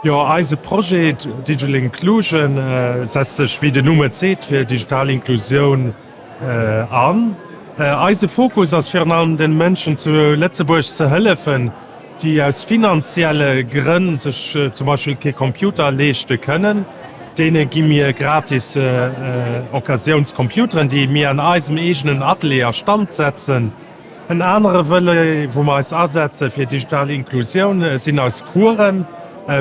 Jo, eise Projet Digital Inclusion setzt sech, wéi den Numm et seet, fir digital Inklusioun an. Eise Fokus ass virun allem den Mënschen zu Lëtzebuerg ze hëllefen, déi aus finanzielle Grënn sech zum Beispill kee Computer leeschte kënnen. Deene gi mir gratis Occasiounscomputeren, déi mir an eisem eegenen Atelier a Stand setzen. En anere Volet, wou mer eis asetze fir digital Inklusioun, sinn eis Coursen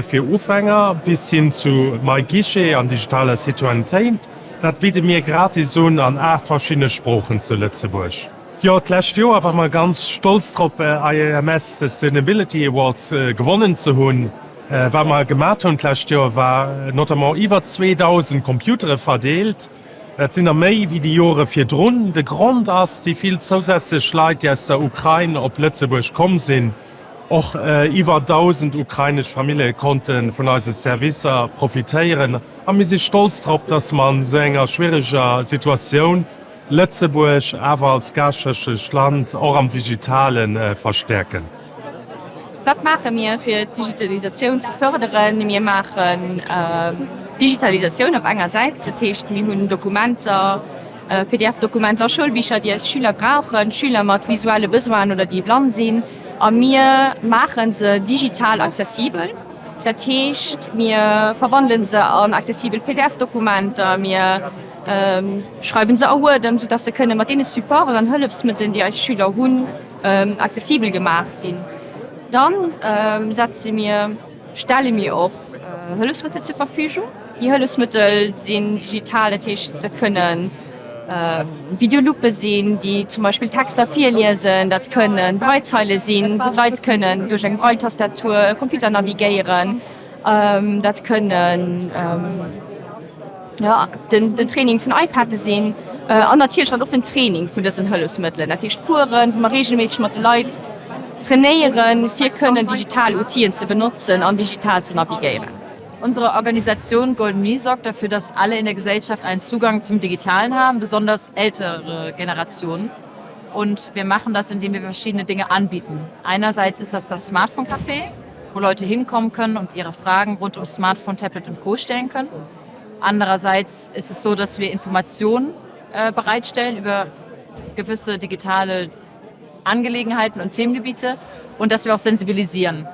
fir Ufänger bis hin zu MyGuichet an digitaler Citoyennetéit. Dat bidde mir gratis un an 8 verschiddene Sproochen zu Lëtzebuerg. Jo, d'lescht Joer ware mer ganz stolz drop, IAMS Sustainability Awards gewonnen ze hunn. Wat mer gemat hunn d'lescht Joer, war notamment iwwer 2.000 Computere verdeelt. Dat sinn der méi wéi déi Jore virdrun. De Grond ass déi vill zousätzlech Leit, déi aus der Ukrain op Lëtzebuerg komm sinn. Och iwwer 1.000 ukrainesch Famillje konnte vun eise Servicer profitéieren. A mir si stolz drop, datt mer an esou enger schwiereger Situatioun Lëtzebuerg awer als gaaschtfrëndlecht Land och am Digitale verstäerken. Wat maache mir fir d'Digitalisatioun ze fërderen? Mir maachen Digitalisatioun op enger Säit, dat heescht mir hunn Dokumenter, PDF-Dokumenter, Schoulbicher, déi eis Schüler brauchen, Schüler mat visuelle Besoinen oder déi blann sinn, a mir maache se digital accessibel. Dat heescht mir verwandele se an accessibel PDF-Dokumenter, mir schreiwe se a Word ëm, soudatt se kënne mat deene Supporten an Hëllefsmëttelen, déi eis Schüler hunn, accessibel gemaach sinn. Dann setze mir, stelle mir och Hëllefsmëttel zur Verfügung. Déi Hëllefsmëttel sinn digital, dat heescht dat kënne Videoluppe sinn, déi zum Beispill Texter virliesen, dat kënne Braillezeile sinn, wou d'Leit kënnen duerch eng Braille-Tastatur e Computer navigéieren, dat kënnen den Training vun iPade sinn an natierlech dann och den Training vun dësen Hëllefsmëttelen, dat heescht Coursen, wou mer reegelméisseg mat de Leit trainéieren, fir kënnen digital Outiller ze benotzen an digital ze navigéieren. Unsere Organisation Golden Me sorgt dafür, dass alle in der Gesellschaft einen Zugang zum Digitalen haben, besonders ältere Generationen. Und wir machen das, indem wir verschiedene Dinge anbieten. Einerseits ist das das Smartphone Café, wo Leute hinkommen können und ihre Fragen rund um Smartphone, Tablet und Co stellen können. Andererseits ist es so, dass wir Informationen äh, bereitstellen über gewisse digitale Angelegenheiten und Themengebiete und dass wir auch sensibilisieren.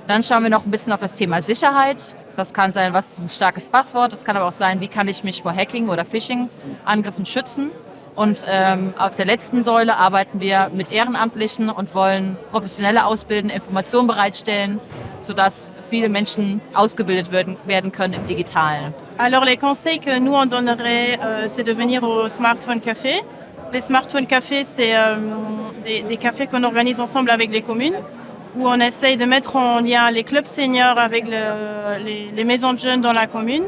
Dann schauen wir noch ein bisschen auf das Thema Sicherheit. Das kann sein, was ist ein starkes Passwort? Das kann aber auch sein, wie kann ich mich vor Hacking oder Phishing-Angriffen schützen? Und ähm, auf der letzten Säule arbeiten wir mit Ehrenamtlichen und wollen professionelle ausbilden, Informationen bereitstellen, sodass viele Menschen ausgebildet werden, werden können im Digitalen. Alors les conseils que nous on donnerait, euh, c'est de venir au Smartphone Café. Les Smartphone Cafés, c'est euh, des, des cafés qu'on organise ensemble avec les communes où on essaye de mettre en lien les clubs seniors avec le, les, les maisons de jeunes dans la commune.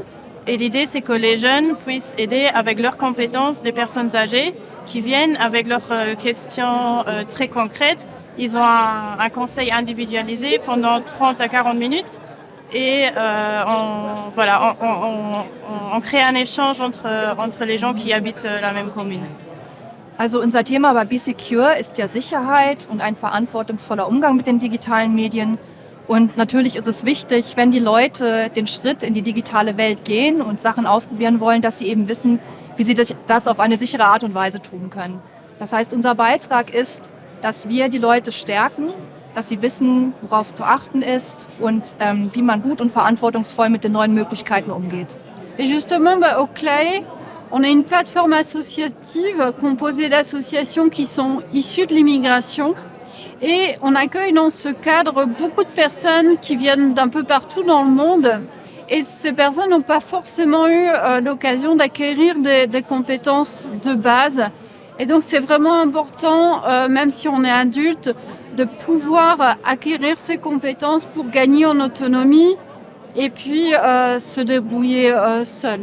Et l'idée, c'est que les jeunes puissent aider avec leurs compétences les personnes âgées qui viennent avec leurs euh, questions euh, très concrètes. Ils ont un, un conseil individualisé pendant 30 à 40 minutes et euh, on, voilà, on, on, on, on crée un échange entre, entre les gens qui habitent euh, la même commune. Also unser Thema bei BeSecure ist ja Sicherheit und ein verantwortungsvoller Umgang mit den digitalen Medien. Und natürlich ist es wichtig, wenn die Leute den Schritt in die digitale Welt gehen und Sachen ausprobieren wollen, dass sie eben wissen, wie sie das auf eine sichere Art und Weise tun können. Das heißt, unser Beitrag ist, dass wir die Leute stärken, dass sie wissen, worauf es zu achten ist und ähm, wie man gut und verantwortungsvoll mit den neuen Möglichkeiten umgeht. Et justement bah, au Clay, on a une plateforme associative composée d'associations qui sont issues de l'immigration. Et on accueille dans ce cadre beaucoup de personnes qui viennent d'un peu partout dans le monde. Et ces personnes n'ont pas forcément eu euh, l'occasion d'acquérir des, des compétences de base. Et donc c'est vraiment important, euh, même si on est adulte, de pouvoir acquérir ces compétences pour gagner en autonomie et puis euh, se débrouiller euh, seul.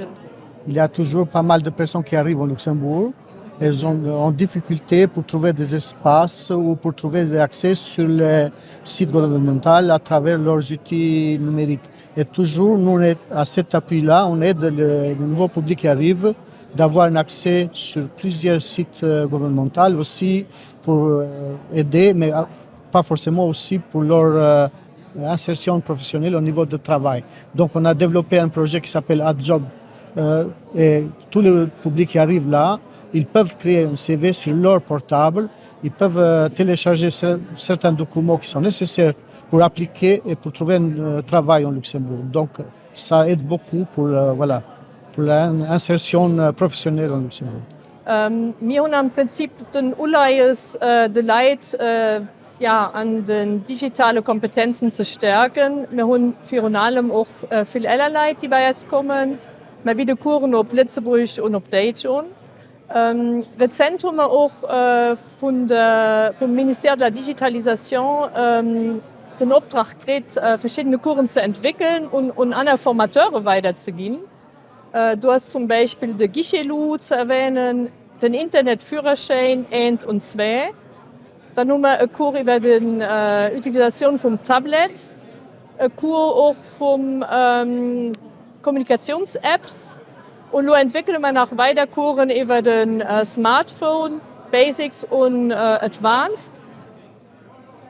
Il y a toujours pas mal de personnes qui arrivent au Luxembourg. Elles ont en difficulté pour trouver des espaces ou pour trouver des accès sur les sites gouvernementaux à travers leurs outils numériques. Et toujours, nous, on est à cet appui-là, on aide le, le nouveau public qui arrive d'avoir un accès sur plusieurs sites euh, gouvernementaux aussi pour euh, aider, mais euh, pas forcément aussi pour leur euh, insertion professionnelle au niveau de travail. Donc on a développé un projet qui s'appelle AdJob euh, et tout le public qui arrive là, ils peuvent créer un CV sur leur portable, ils peuvent euh, télécharger certains documents qui sont nécessaires pour appliquer et pour trouver un euh, travail en Luxembourg. Donc ça aide beaucoup pour, euh, voilà, pour l'insertion euh, professionnelle en Luxembourg. Mir hunn am Prinzip den Uleies, de Leit jo an den digitale Kompetenzen ze stärken. Mir hunn virun allem och vill eeler Leit, déi bei eis kommen. Mir bidde Coursen op Lëtzebuergesch un op Däitsch un. Rezent hu mer och vun de vum Ministère de la Digitalisation den Optrag kritt, verschiddene Coursen ze entwéckeln un un aner Formateure weiderzeginn. Do ass zum Beispill de Guichet-Loup ze erwänen, den Internetführerschäin eent und zwee. Dann hu mer e Cours iwwer d'Utilisatioun vum Tablet, e Cours och vum Kommunikatiouns-Apps. Und elo entwéckele mer nach weider Coursen iwwer de Smartphone, Basics und Advanced.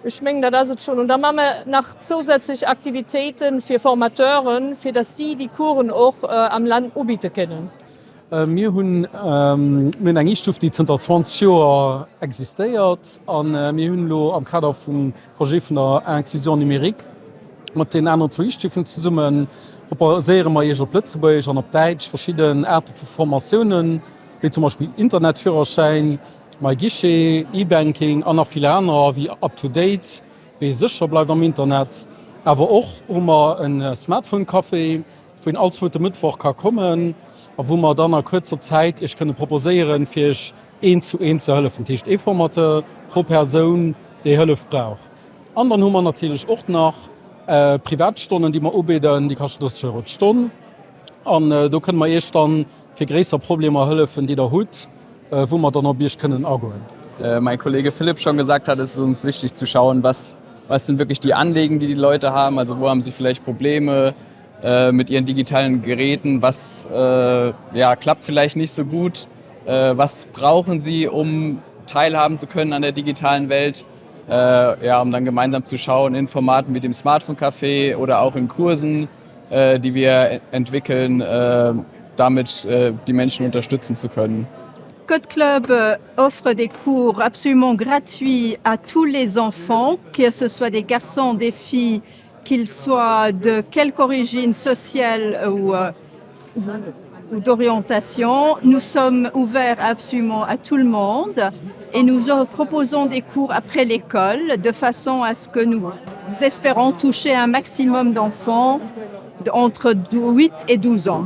Ech mengen, dat ass et schonn. Und da maache mer nach zousätzlech Aktivitéite fir Formateuren, fir datt si déi Coursen och am Land ubitte kënnen. Mir hunn eng E-Stuff, déi zënter 20 Joer existéiert a mir hunn elo am Kader vum Projet vun der Inclusion numérique mat deenen aneren zwou E-Stuffen zesumme proposéiere mer Iech op Lëtzebuergesch an op Däitsch verschidden Aarte vu Formatiounen, wéi zum Beispill Internetführerschäin, MyGuichet, E-Banking an nach vill anerer wéi Up to Date, wéi ee sécher bleift am Internet. Awer och hu mer e Smartphone-Café, wou een all zweete Mëttwoch ka kommen a wou mer dann a kuerzer Zäit Iech kënne proposéieren, fir Iech eent zu eent ze hëllefen. Dat heescht ee Formateur pro Persoun, déi Hëllef brauch. An dann hu mer natierlech och nach Privatstonnen, déi mer ubidden, déi kaschten 30 Euro d'Stonn. An do kënne mer Iech dann fir gréisser Problemer hëllefen, déi Der hutt, wou mer dann op Iech kënnen agoen. Mein Kollege Philipp schon gesagt hat, ist es uns wichtig zu schauen, was, was sind wirklich die Anliegen, die die Leute haben, also wo haben sie vielleicht Probleme äh, mit ihren digitalen Geräten, was äh, ja, klappt vielleicht nicht so gut, äh, was brauchen sie, um teilhaben zu können an der digitalen Welt, äh, ja, um dann gemeinsam zu schauen in Formaten wie dem Smartphone Café oder auch in Kursen, äh, die wir entwickeln, äh, damit äh, die Menschen unterstützen zu können. Code Club euh, offre des cours absolument gratuits à tous les enfants, que ce soit des garçons, des filles, qu'ils soient de quelque origine sociale ou, euh, ou d'orientation. Nous sommes ouverts absolument à tout le monde et nous proposons des cours après l'école de façon à ce que nous espérons toucher un maximum d'enfants entre 8 et 12 ans.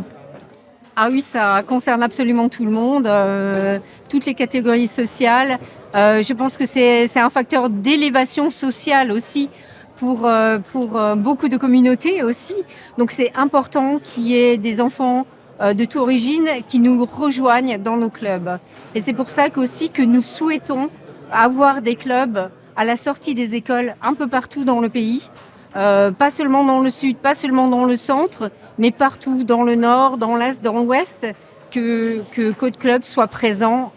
Ah oui, ça concerne absolument tout le monde, euh, toutes les catégories sociales. Euh, je pense que c'est un facteur d'élévation sociale aussi pour, euh, pour euh, beaucoup de communautés aussi. Donc c'est important qu'il y ait des enfants euh, de toute origine qui nous rejoignent dans nos clubs. Et c'est pour ça qu'aussi que nous souhaitons avoir des clubs à la sortie des écoles un peu partout dans le pays. Euh, pas seulement dans le sud, pas seulement dans le centre, mais partout dans le nord, dans l'est, dans l'ouest, que, que Code Club soit présent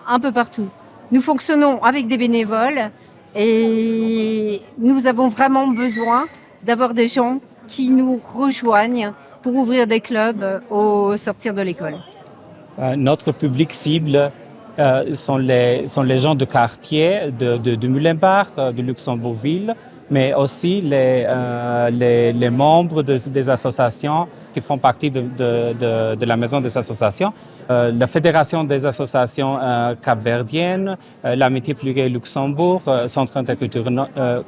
un peu partout. Nous fonctionnons avec des bénévoles et nous avons vraiment besoin d'avoir des gens qui nous rejoignent pour ouvrir des clubs au sortir de l'école. Euh, notre public cible euh, sont, les, sont les gens de quartier de, de, de Mullenbach, euh, de Luxembourgville, mais aussi les, euh, les, les membres de, des associations qui font partie de, de, de, de la maison des associations, euh, la Fédération des associations euh, capverdiennes, euh, l'Amitié plurielle Luxembourg, euh, Centre interculturel euh,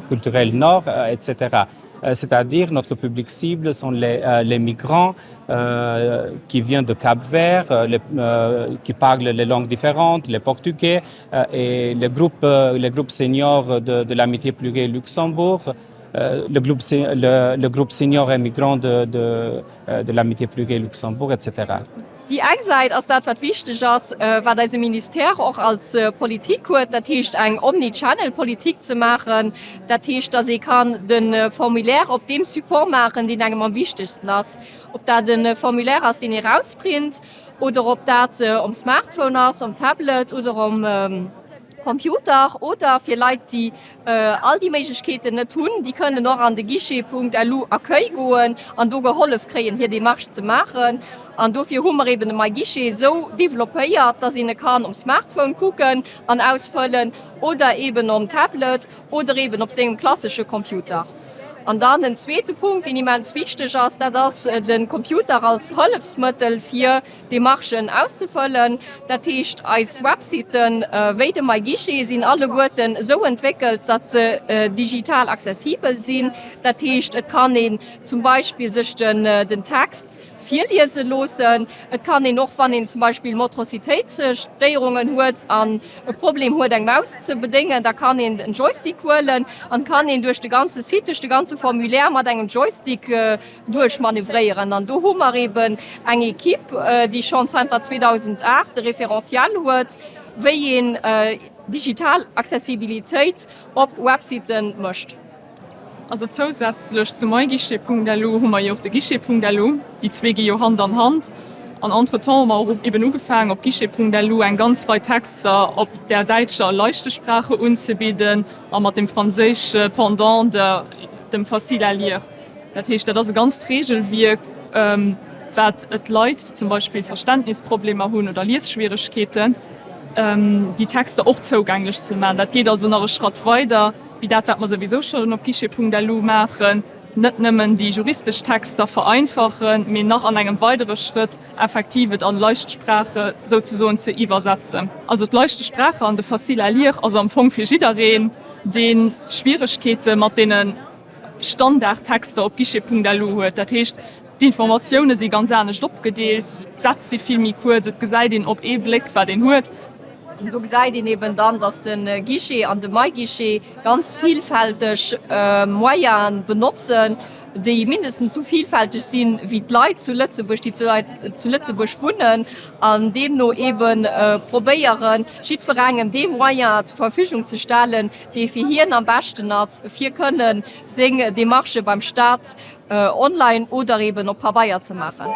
culturel Nord, euh, etc. Euh, c'est-à-dire notre public cible sont les, euh, les migrants euh, qui viennent de Cap-Vert, euh, les, euh, qui parlent les langues différentes, les portugais euh, et les groupes, euh, les groupes seniors de, de l'Amitié plurielle Luxembourg, euh, le, groupe, le, le groupe senior émigrant de, de, euh, de l'Amitié plurielle Luxembourg, etc. Déi eng Säit ass dat, wat wichteg ass, wat eise Ministère och als Politik huet, dat heescht eng Omnichannel-Politik ze maachen. Dat heescht, datt ee kann de Formulaire op deem Support maachen, deen engem am wichtegsten ass. Ob dat e Formulaire ass, deen ee rausprint, oder ob dat um Smartphone ass, um Tablet oder um. Computer oder fir Leit, déi all déi Méiglechkeeten net hunn, déi kënnen och an de Guichet.lu Accueil goen an do gehollef kréien, hir Démarche ze maachen. An dofir hu mer eben de MyGuichet esou developpéiert, dass een e kann um Smartphone kucken an ausfëllen oder eben um Tablet oder eben op sengem klassesche Computer. An dann en zweete Punkt, deen immens wichteg ass, dat ass de Computer als Hëllefsmëttel fir Demarchen auszefëllen. Dat heescht, eis Websiten, wéi de MyGuichet, sinn alleguerten esou entwéckelt, datt se digital accessibel sinn. Dat heescht, et kann een zum Beispill sech den Text virliese loossen. Et kann een och, wann een zum Beispill Motrocitéitsstéierungen huet an e Problem huet, eng Maus ze bedéngen, da kann een en Joystick huelen an kann een duerch de ganze Site, duerch de ganze Formulaire mat engem Joystick duerchmanövréieren. An do hu mer eben eng Equipe, déi schonn zanter 2008 e Référentiel huet, wéi een digital Accessibilitéit op Website mécht. Also zousätzlech zu myguichet.lu hu mer jo och de guichet.lu. Déi zwee gi jo Hand an Hand. An entretemps hu mer och eben ugefaangen, op guichet.lu eng ganz Rei Texter op der däitscher Leichte Sprache unzebidden a mat dem franséische Pendant, dem Facile à lire. Dat heescht, dat ass e ganzt Regelwierk, wat et Leit, déi zum Beispill Verständnisproblemer hunn oder Liesschwieregkeeten, déi Texter och zougänglech ze maachen. Dat geet also nach e Schratt weider wéi dat, wat mer souwisou schonn op guichet.lu maachen, net nëmmen déi juristesch Texter vereinfachen, mee nach an engem weidere Schrëtt effektiv et an Leichte Sprache souzesoen ze iwwersetzen. Also d'Leichte Sprache an de Facile à lire ass am Fong fir jiddereen, dee Schwieregkeete mat deene Standardtexter op guichet.lu huet. Dat heescht, d'Informatioune si ganz anescht opgedeelt, d'Sätz si vill méi kuerz, et gesäit een op ee Bléck, wat een huet. An do gesäit een eben dann, datt de Guichet an de MyGuichet ganz vielfälteg Moyene benotzen, déi mindestens esou vielfälteg sinn, wéi d'Leit zu Lëtzebuerg, déi zu Lëtzebuerg wunnen, an deemno ebe probéieren, jiddwerengem dee Moyen zur Verfügung ze stellen, dee fir hien am beschten ass, fir kënne seng Demarchë beim Staat online oder eben op Pabeier ze maachen.